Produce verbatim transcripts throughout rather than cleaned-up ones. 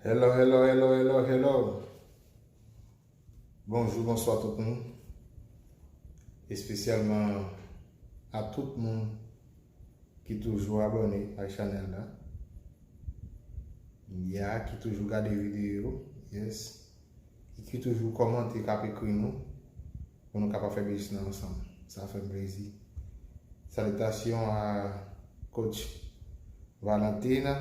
Hello, hello, hello, hello, hello. Bonjou, bonswa tout moun. Espesyalman a tout moun ki toujou abòne ak chanèl la. Ya, ki toujou gade videyo, yes. E ki toujou kòmante, k ap ekri nou, pou nou kapab fè biznis nan ansanm. Sa fè m plezi. Salitasyon a coach Valentina.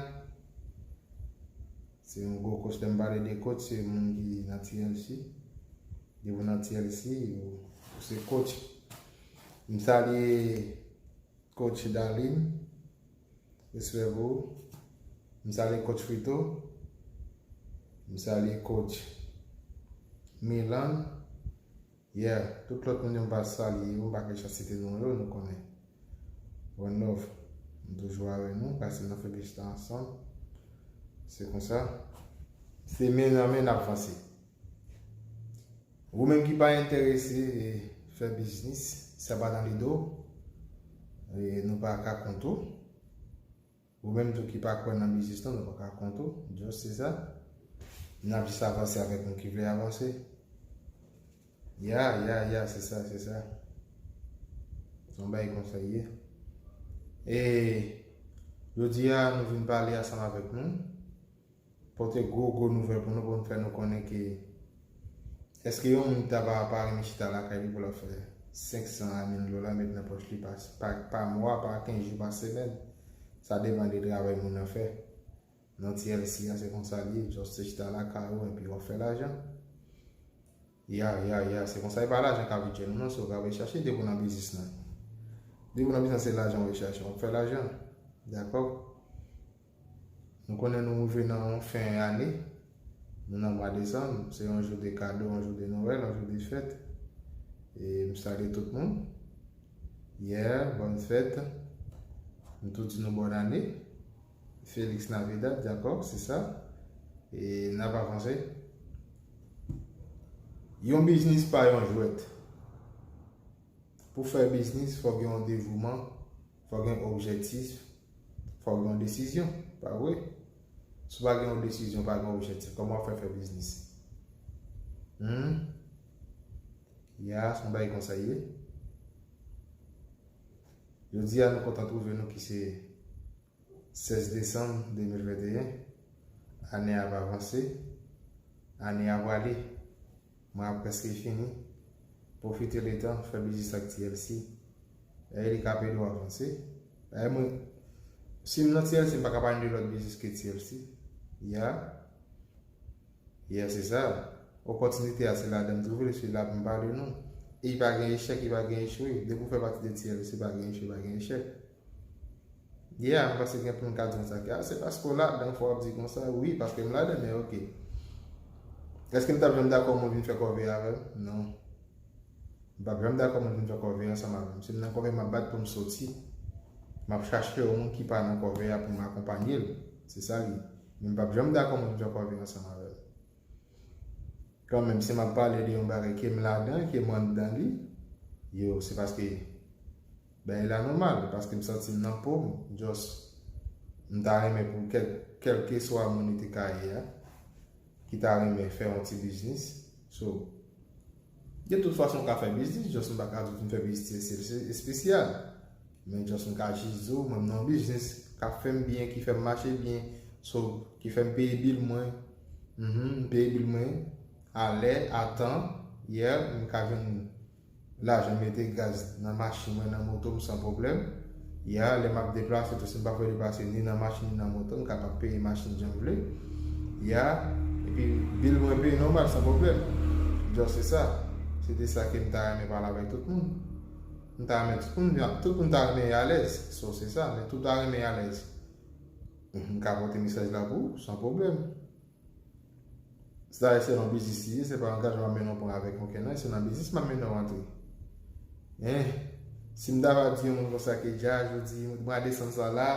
Se yon gwo coach, lè m pale de coach, se moun ki nan T L C. Depi w nan T L C, ou, ou se coach. M salye coach Darline, respè pou ou. M salye coach Frito. M salye coach Milan. Yeah, tout lòt moun yo m pa salye yo, m pa gen chans site non yo, nou konnen. One love. M toujou avè nou, paske n ap fè biznis la ansanm. Se konsa. Se men nan men n ap vanse. Ou menm ki pa enterese, e, fè biznis, sa pa nan lide w, e, nou pa ka kont ou. Ou menm tou ki pa kwè nan biznis lan, nou pa ka kont ou. Just se sa. N ap jis avanse avèk moun ki vle avanse. Ya, ya, ya, se sa, se sa. Se yon bagay konsa ye. E jodi a, nou vin pale ansanm avèk nou. Pote gwo, gwo nouvèl pou nou, pou nou fè nou konnen ke èske yon moun ta va pa renmen chita lakay li pou l ap fè senk san a mil dola met nan pòch li pa, pa, pa mwa, pa kenz jou, pa semèn. Sa depann de travay moun nan fè. Nan T L C a, se konsa l ye. Just se chita lakay ou epi w ap fè lajan. Ya, ya, ya, se konsa, e pa lajan k ap vin jwenn ou non, se ou k ap rechache depi w nan biznis lan. Depi w nan biznis lan, se lajan w rechache, w ap fè lajan. Dakò? Nou konnen nou rive nan yon fen ane. Nou nan mwa desanm, se yon jou de kado, yon jou de Nwèl, yon jou de fèt. E m salye tout moun. Yeah, bòn fèt. M tou di nou bòn ane. Feliz Navidad, dakò, se sa. E n ap avanse. Yon biznis pa yon jwèt. Pou fè biznis, fò gen yon devouman, fò gen objektif, fò gen yon desizyon, pa vre? Si w pa gen yon desizyon, pa gen yon objektif, kòman w ap fè fè biznis? Hmm? Ya, se yon bagay konsa ye. Jodi a, nou kontan twouve nou ki se sèz desanm de mil venteyen, ane a ap avanse, ane a prale, mwa a prèske fini, pwofite letan, fè biznis ak T L C, e li ka ede w avanse. E mwen, si m nan T L C, m pa ka pale de lòt biznis ke T L C, ya, Yeah, se sa. Opòtinite a, se ladan m twouve l, se la pou m pale nou. E pa gen echèk, e pa gen echwe. Depi w fè pati de T L C, pa gen echwe, pa gen echèk. Yeah, m panse gen pou m ka di konsa ke, ah, se paske w ladan, fò w ap di konsa. Wi, paske m ladan, men oke. Èske m t ap janm dakò moun vin fè kòve avè m? Non. M p ap janm dakò moun vin fè kòve ansanm avè m. Si m nan kòve, m ap bat pou m soti. M ap chache yon moun ki pa nan kòve a pou m akonpanye l. Se sa l ye. Men m p ap janm dakò moun vin fè kòve ansanm avè m. Kanmenm, si m ap pale de yon bagay ke m ladan, ke m anndan li, yo, se paske bagay la nòmal, paske m santi m nan po m. Just, m ta renmen pou kèl, kèlkeswa moun li te ka ye a, ki ta renmen fè yon ti biznis. So, de tout fason, w ka fè biznis, just m pa ka di w pou m fè biznis espesyal. Men just m ka jis di w, mwen m nan yon biznis k ap fè m byen, ki fè m mache byen, so, ki fè m peye bil mwen. Mhm, m peye bil mwen a lè, a tan, yeah, m ka jwenn lajan mete gaz nan machin mwen, nan moto m san pwoblèm. Ya, lè m ap deplase tou, si m pa vle deplase ni nan machin ni nan moto, m kapab peye machin jan m vle. Ya, epi bil mwen peye nòmal san pwoblèm. Just se sa. Se te sa ke m ta renmen pale avèk tout moun. M ta renmen tout moun, tout moun ta renmen alèz. So, se sa, men tout ta renmen alèz. M ka pote mesaj la pou ou, san pwoblèm. Sa se yon biznis li ye, se pa angajman m ap mennen w pran avèk okenn nan, se nan biznis m ap mennen w antre. Hein? Si m ta va di yon moun konsa ke dja jodi, mwa desanm sa la,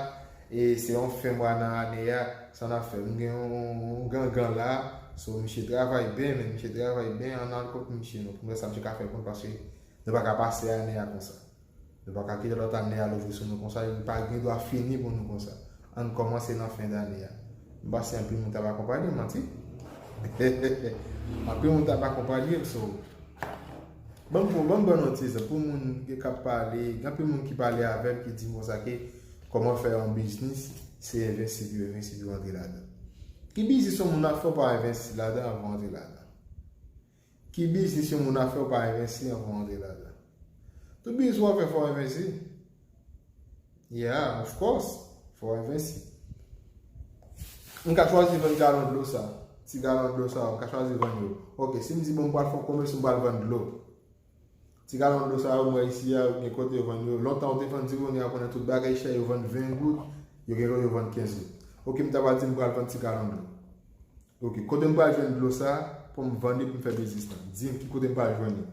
e se yon fen mwa nan ane a, sa n ap fè? M gen yon, yon gangan la, so misye travay byen, men misye travay byen, ann al kot misye non, pou m wè sa misye ka fè pou nou, paske nou pa ka pase ane a konsa. Nou pa ka kite lòt ane a louvri sou nou konsa, li pa gen dwa fini pou nou konsa. Ann kòmanse nan fen dane a. M panse anpil moun t ap akonpanye m, manti. Anpil moun t ap akonpanye m, so. Ban m, ban m, ban m yon ti egzanp pou moun ki ap pale, gen anpil moun ki pale avè m ki di m konsa ke kòman fè yon biznis, se envesti pou yo envesti pou yo antre ladan. Ki biznis yon moun ap fè w pa envesti ladan anvan w antre ladan? Ki biznis yon moun ap fè w pa envesti anvan w antre ladan? Tout biznis w ap fè fò w envesti. Yeah, of course. Fò w envesti. M ka chwazi vann galon dlo sa. Ti galon dlo sa, m ka chwazi vann yo. Ok, si m di bon, m pral fè yon komès, m pral vann dlo. Ti galon dlo sa yo, m wè isi a, gen kote yo vann yo. Lontan ou te vann di, kounye a konnen tout bagay chè, yo vann ven goud, yo gen lè yo vann kenz goud. Ok, m ta pral di m pral vann ti galon dlo. Ok, kote m pral jwenn dlo sa pou m vann li pou m fè biznis lan? Di m ki kote m pral jwenn li.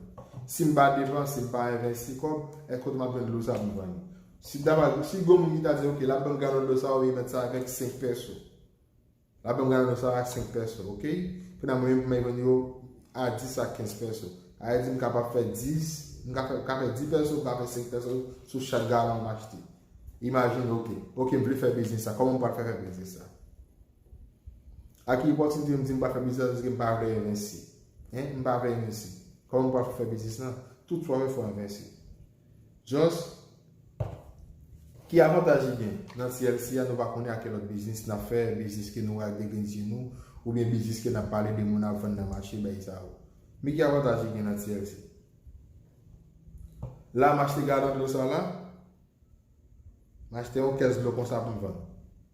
Si m pa depanse, m pa envesti kòb, èske kote m ap jwenn dlo sa pou m vann li? Si daba, si gon moun ki ta di, ok, l ap ban m galon dlo sa, ou mèt sa avèk senk pèso. L ap ban m galon dlo sa a senk pèso, ok? Pandan mwen menm pou mwen vann yo a dis a kenz pèso. A vle di m kapab fè dis, m ka fè, ka fè dis pèso, m ka fè senk pèso sou chak galon m achte. Imajine, ok. Ok, m vle fè biznis sa. Kòman m pral fè, fè biznis sa? A ki opòtinite m di m pa fè biznis la, paske m pa vle envesti? Hein? M pa vle envesti. Kòman m pral fè biznis lan? Tout sa w fè, fò w envesti. Just, ki avantaj li gen nan T L C a, nou pa konnen a ki lòt biznis n ap fè, biznis ke nou wè ak de grenn zye nou, oubyen biznis ke n ap pale de moun ap vann nan mache, bagay sa yo. Men ki avantaj li gen nan T L C? La, m achte galon dlo sa la, m achte yon kès dlo konsa pou m vann.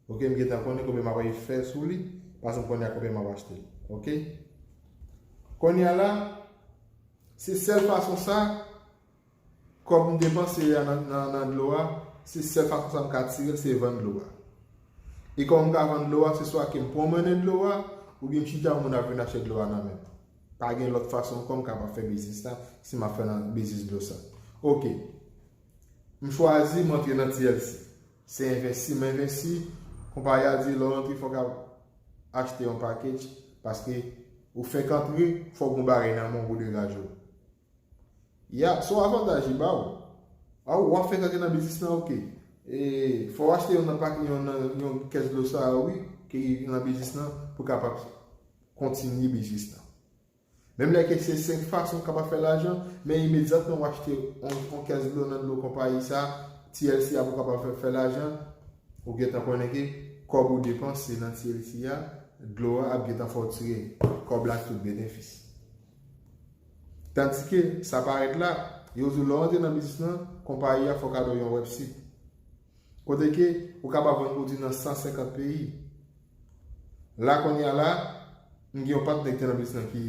Ok, m gentan konnen konbyen m ap fè sou li, paske m konnen a konbyen m ap achte l. Ok? Kounye a la, se sèl fason sa, kòb m depanse a nan, nan, nan dlo a, se sèl fason sa m ka tire l, se vann dlo a. E kòman m ka vann dlo a, se swa ke m pwonmennen dlo a, oubyen m chita yon moun ap vin achte dlo a nan men m. Pa gen lòt fason ankò m kapab fè biznis la, si m ap fè nan biznis dlo sa. Ok. M chwazi, m antre nan T L C. Se envesti, m envesti. Konpayi a di, lè w antre, fòk w achte yon package, paske ou fenk antre, fòk gon bagay nan men w pou degaje w. Ya, se yon avantaj li ba w. A, w ap fenk antre nan biznis lan, ok. E, fò w achte yon nan pak, yon nan, yon kès dlo sa a, wi, ki nan biznis lan, pou kapab kontinye biznis lan. Menm lè ke se senk fason w kapab fè lajan, men imedyatman w achte yon, yon kès dlo nan dlo konpayi sa, T L C a pou kapab fè, fè lajan, ou gentan konnen ke kòb ou depanse nan T L C a, dlo a ap gentan fè w tire kòb la ak tout benefis. Tandike, sa parèt la, yo di w lè w antre nan biznis lan, konpayi a fòk a ba w yon website. Kote ke ou kapab vann pwodui nan san senkant peyi. La kounye a la, m gen yon patnè ki te nan biznis lan ki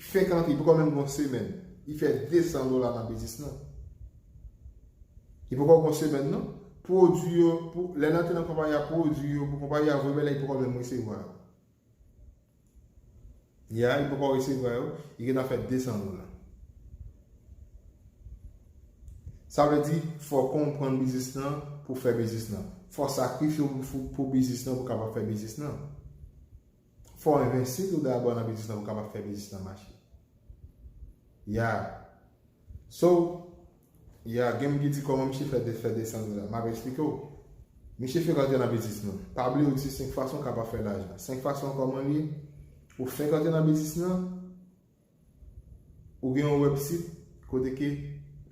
fenk antre, li poko menm gen yon semèn. Li fè de san dola nan biznis lan. Li poko gen yon semèn non. Pwodui yo, pou, lè l antre nan konpayi a, pwodui yo, pou konpayi a voye bay la, li poko menm resevwa yo. Ya, li poko resevwa yo, li gentan fè de san dola. Sa vle di, fò w konprann biznis lan pou fè biznis lan. Fò w sakrifye w pou, pou biznis lan pou w kapab fè biznis lan. Fò w envesti tou dabò nan biznis lan pou w kapab fè biznis lan mache. Ya. So, ya, gen moun ki di kòman misye fè de, fè de san dola. M ap eksplike w. Misye fenk antre nan biznis lan. Pa bliye w di se senk fason w kapab fè lajan. Senk fason an kòman l ye? Ou fenk antre nan biznis lan, ou gen yon website kote ke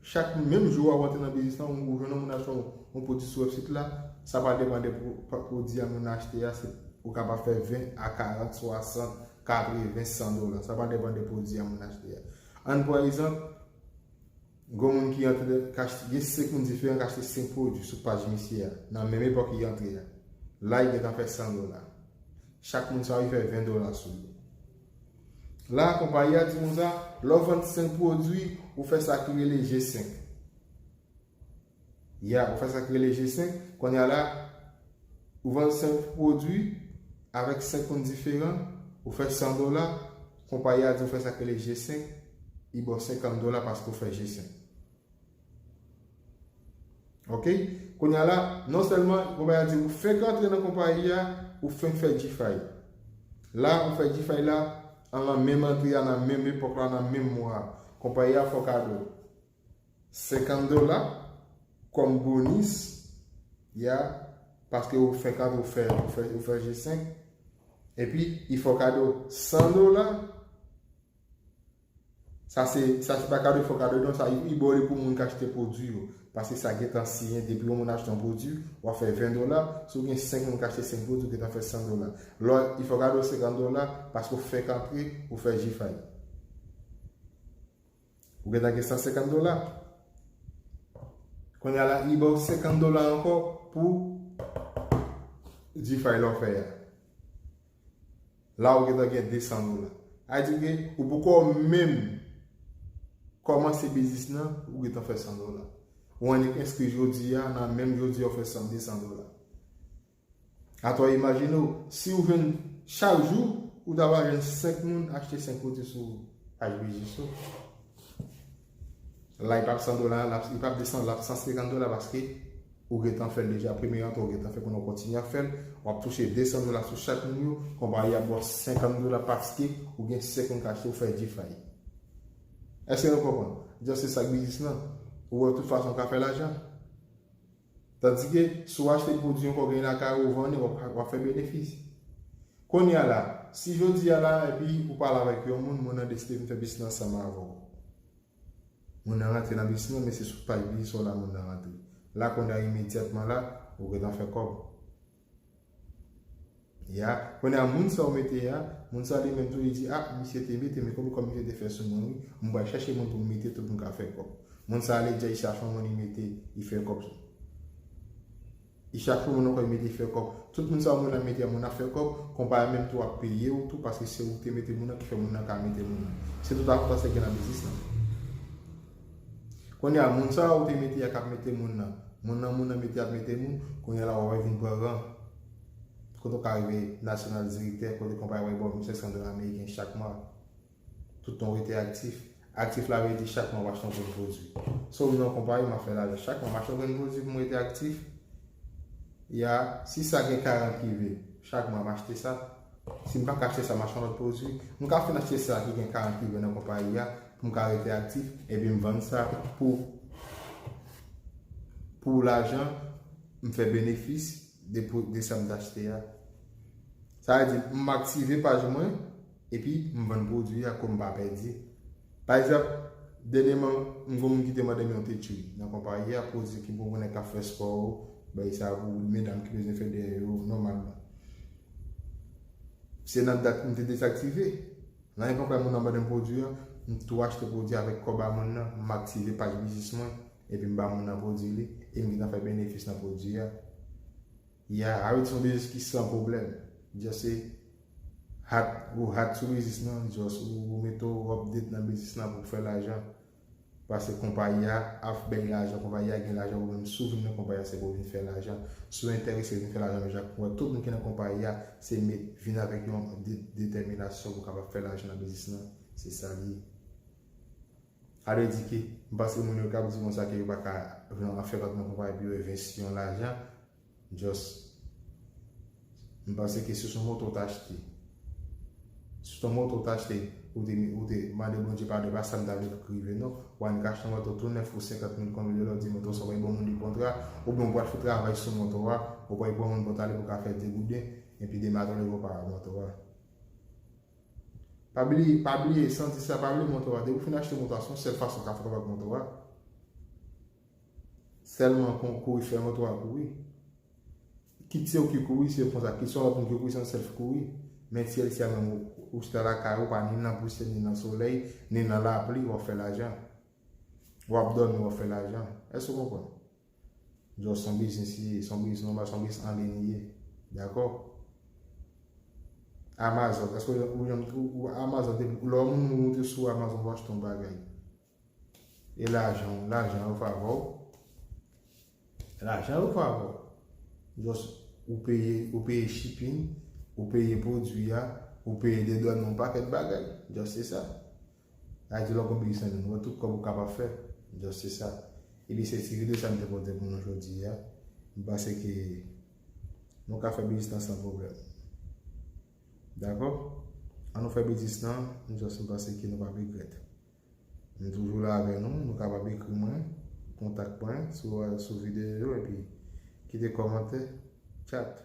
chak menm jou a w antre nan biznis lan, ou, ou jwenn yon moun achte yon, yon pwodui sou website la, sa pral depann de pwo-, pa-, pwodui a moun achte a, se, ou kapab fè ven a karant, swasant, katreven, san dola. Sa pral depann de pwodui a moun achte a. Ann pran egzanp, gon moun ki antre, k achte, gen senk moun diferan k achte senk pwodui sou paj misye a, nan menm epòk li antre a. La, li gentan fè san dola. Chak moun sa yo, li fè ven dola sou li. La, konpayi a di konsa, lè w vann senk pwodui, ou fè sa ki rele G senk. Ya, ou fè sa ki rele G senk. Kounye a la, ou vann senk pwodui avèk senk moun diferan, ou fè san dola, konpayi a di ou fè sa ki rele G senk, li ba w senkant dola paske ou fè G senk. Ok? Kounye a la, non sèlman konpayi a di ou fenk antre nan konpayi a, ou fenk fè G five. La, ou fè G five la, an nan menm antre a, nan menm epòk la, nan menm mwa a. Konpayi a fè w kado senkant dola kòm bonis, ya, paske ou fenk antre, ou fè, ou fè, ou fè G senk, Epi, li fè w kado san dola. Sa se, sa se pa kado, fè kado non, sa li ba w li pou moun k achte pwodui yo. Paske sa gentan siyen, depi yon moun achte yon pwodui, w ap fè ven dola. Si w gen senk moun k achte senk pwodui, ou gentan fè san dola. Lè li fè kado senkant dola, paske w fèk antre, ou fè G five. Ou gentan gen san senkant dola. Kounye a la, li ba w senkant dola ankò pou G five lè w fè a. La ou gentan gen de san dola. A di ke ou poko menm kòmanse biznis nan, ou gentan fè san dola. Ou annik enskri jodi a, nan menm jodi a ou fè san, de san dola. Atò imajine w, si ou jwenn chak jou, ou ta va jwenn senk moun achte senk pwodui sou paj biznis ou. La, li p ap san dola, li p ap de san, li p ap san senkant dola paske ou gentan fè l deja. Premye an, ou gentan fè, kounye a w kontinye ap fè l, w ap touche de san dola sou chak moun yo, konpayi a ba w senkant dola paske ou gen senk moun k achte, ou fè G five. Èske nou konprann? Just se sa k biznis lan. Ou wè tout fason w ka fè lajan. Tandike, si w achte pwodui ankò, gen lakay ou vann, w ap, w ap fè benefis. Kounye a la, si jodi a la, epi ou pale avèk yon moun, moun nan deside vin fè biznis ansanm avè w. Moun nan rantre nan biznis lan, men se sou paj biznis ou la moun nan rantre. La, kounye a imedyatman la, ou gentan fè kòb. Ya, kounye a moun sa ou mete a, moun sa li menm tou li di, ah, misye te mete, men kòm, kòm misye te fè sou mwen, wi, mwen pral chèche moun pou m mete tou pou m ka fè kòb. Moun sa li di, li chache yon moun li mete, li fè kòb. Li chache yon moun ankò li mete, li fè kòb. Tout moun sa ou moun nan mete a, moun nan fè kòb, konpayi a menm tou ap peye ou tou, paske se ou ki te mete moun nan ki fè moun nan ka mete moun nan. Se tout avantaj ki gen nan biznis lan. Kounye a, moun sa ou te mete a k ap mete moun nan. Moun nan, moun nan mete ap mete moun, kounye a la w ap vin pran ran. Kote w ka rive nasyonal direktè, kote konpayi a bay ba w mil senk san dola ameriken chak mwa. Tout tan w rete aktif. Aktif la vle di chak mwa w achte yon grenn pwodui. Si w nan konpayi, m ap fè lajan. Chak mwa m achte yon grenn pwodui pou m rete aktif. Ya, si sa gen karant rive, chak mwa m achte sa. Si m pa ka achte sa, m achte yon lòt pwodui. M ka fin achte sa ki gen karant rive nan konpayi a pou m ka rete aktif, epi m vann sa pou, pou lajan, m fè benefis de, de sa m t achte a. Sa vle di, m aktive paj mwen, epi m vann pwodui a, pou m pa pèdi. Pa egzanp, dènyèman, m gen yon moun ki te mande m yon tèt nan konpayi a, pwodui ki pou moun k ap fè spò, bay sa pou medam ki bezwen fè dèyè yo, nòmalman. Se nan dat m te dezaktive. Nan nenpòt lè moun nan mande m pwodui a, m tou achte pwodui avèk kòb a moun nan, m aktive paj biznis mwen, epi m ba moun nan pwodui li, e m gentan fè benefis nan pwodui a. Ya, a vle di se yon biznis ki san pwoblèm. Just se hat, ou hat sou biznis nan, just ou, ou mete w update nan biznis nan pou w fè lajan. Paske konpayi a ap bay lajan, konpayi a gen lajan, ou menm si w vin nan konpayi a, se pou w vin fè lajan. Si w enterese vin fè lajan, men jan w wè tout moun ki nan konpayi a, se met, vin avèk yon de, detèminasyon pou w kapab fè lajan nan biznis lan. Se sa l ye. Sa vle di ke, m panse moun yo k ap di konsa ke yo pa ka vin ap fè kòb nan konpayi pou yo envesti yon lajan, just, m panse ke si se yon moto w t achte, si se yon moto w t achte, ou te, ou te mande Bondye padon, pa sa m ta vle pou k rive non. Ou annik achte yon moto tou nèf pou senkant mil konbyen dola, ou di moto sa w pa bon moun li kontra, oubyen ou pral fout travay sou moto a, ou pral pran moun pou t ale pou ka fè degouden, epi demen maten w leve w pa wè moto a. Pa bliye, pa bliye, santi sa, pa bliye moto a. Depi w fin achte moto a, se yon sèl fason w ka fè kòb ak moto a. Sèlman kon kouri fè moto a kouri. Kit se ou ki kouri, se konsa. Kit se yon lòt moun ki kouri, se yon sèl kouri. Men T L C a menm, ou, ou chita lakay ou, pa ni nan pousyè, ni nan solèy, ni nan lapli, w ap fè lajan. W ap dòmi, w ap fè lajan. Èske w konprann? Just se yon biznis li ye, se yon biznis nòmal, se yon biznis an liy li ye. Dakò? Amazon, èske ou, ou, ou, ou Amazon, depi lè yon moun moute sou Amazon, ou achte yon bagay. E lajan, lajan yo favè w. Lajan yo favè w. Just ou peye, ou peye shipping, ou peye pwodui a, ou peye dedwàn, yon pakèt bagay. Just se sa. Sa vle di lè w konn biznis nan men w, tout kòb ou kapab fè. Just se sa. Epi se ti videyo sa m te pote pou nou jodi a. M panse ke nou ka fè biznis nan san pwoblèm. Dakò? An nou fè biznis nan, m just m panse ke nou p ap regrèt. M toujou la avè nou, nou kapab ekri mwen, kontak mwen sou, sou videyo yo, epi kite kòmantè, chat.